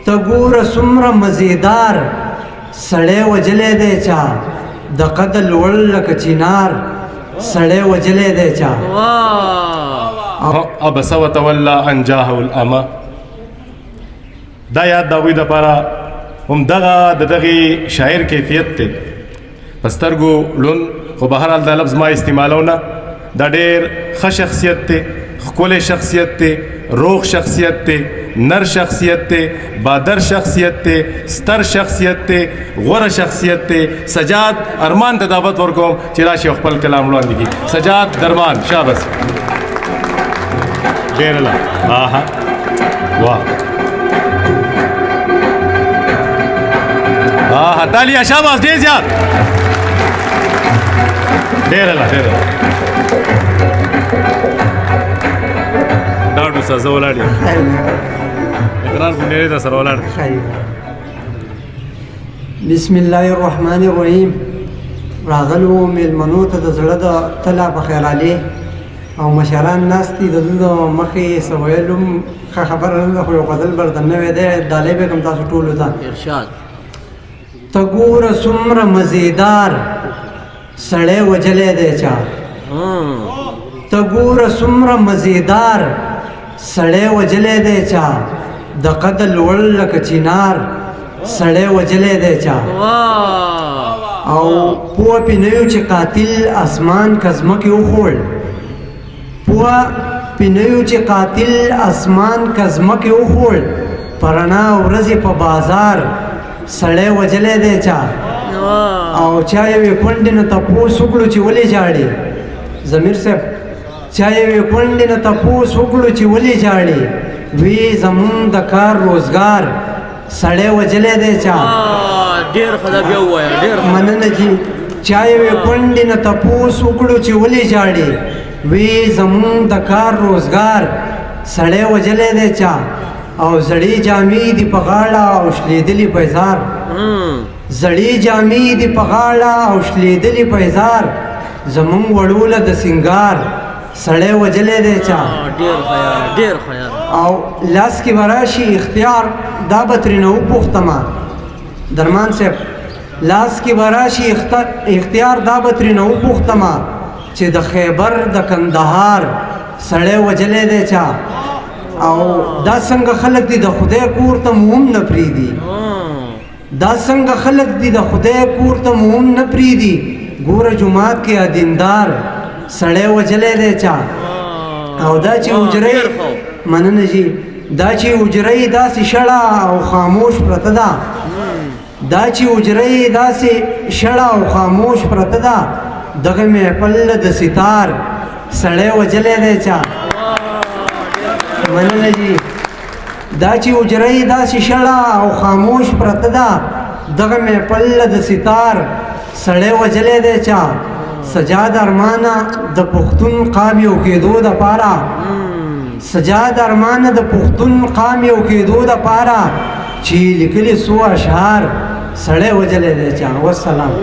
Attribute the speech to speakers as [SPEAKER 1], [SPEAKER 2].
[SPEAKER 1] ته ګوره څومره مزیدار سړی وجلی دی چا، د قد لوړ لکه چنار سړی وجلی دی چا.
[SPEAKER 2] عبس وتولى ان جاءه الاعمى. دا یاد د هغوی دپاره هم دغه د دغې شاعر کیفیت دی، په سترګو ړوند، خو بهرحال دا لفظ ما استعمالو نه. دا ډېر ښه شخصیت دی، ښکلی شخصیت دی، روغ شخصیت دی، نر شخصیت دی، بادر شخصیت دی، ستر شخصیت دی، غوره شخصیت دی. سجاد ارمان ته دعوت ورکوم چې راشي او خپل کلام وړاندې کړي. سجاد درمان، شابس، ډېر لا آها واه آها تالیا، شاباس، ډېر زیات، ډېر لا ډېر ډاډو سزا ولاړ یم، اقرار بنیرې د سره ولاړ دی.
[SPEAKER 1] بسم الله الرحمن الرحیم. راغلو میلمنو ته د زړه د تله په خیرالې او مشران ناست دي، د دوی د مخې څه ویل هم ښه خبره نه ده، خو یو غزل به درته نوی دی ډالۍ به کړم تاسو ټولو ته.
[SPEAKER 3] ارشاد.
[SPEAKER 1] ته ګوره څومره مزیدار سړی وجلی دی چا، ته ګوره څومره مزیدار سړی وجلی دی چا، د قد لوړ لکه چنار سړی وجلی دی چا. او پوه پې نه یو چې قاتل اسمان که ځمکې وخوړ، پوه پې نه یو چې قاتل اسمان که ځمکې وخوړ، په رڼا ورځې په بازار سړی وجلی دی چا. او چا یوې کونډې نه تپوس وکړو چې ولې ژاړې، ضمیر صاحب، چا یوې کونډې نه تپوس وکړو چې ولې ژاړې، وی زمونږ د کار روزګار سړی وجلی دی چا.
[SPEAKER 3] ډېر ښه، دا بیا ووایه، ډېر ښه.
[SPEAKER 1] مننه جي. چا یوې کونډې نه تپوس وکړو چې ولې ژاړې، وی زمونږ د کار روزګار سړی وجلی دی چا. او زړې جامې دي په غاړه او شلېدلي پیزار، زړې جامې دي په غاړه او شلېدلي پیزار، زمونږ وړو له د سینګار سړی وجلی دی چا.
[SPEAKER 3] ډېر ښه یار، ډېر ښه یار.
[SPEAKER 1] او لاس کې به راشي اختیار، دا به ترېنه وپوښتمه درمان صاحب، لاس کې به راشي اختیار، دا به ترېنه وپوښتمه چې د خیبر د کندهار سړی وجلی دی چا. او دا څنګه خلک دي د خدای کور ته مو هم نه پرېږدي، دا څنګه خلک دي د خدای کور ته مو هم نه پرېږدي، ګوره جومات کې ادیندار سړی وجلی دی چا. او دا چې حجره، مننه جي، دا چې حجره یې داسې شړه او خاموش پرته ده، دا چې حجره یې داسې شړه او خاموش پرته ده، دغه محفل له د ستار سړی وجلی دی چا. مننه جي. دا چې حجره یې داسې شړه او خاموش پرته ده، دغه محفل له د ستار سړی وجلی دی چا. سجاد ارمانه د پښتون قام یو کېدو دپاره، سجاد ارمانه د پښتون قام یو کېدو دپاره چې لیکلي څو اشعار سړی وجلی دی چا. والسلام.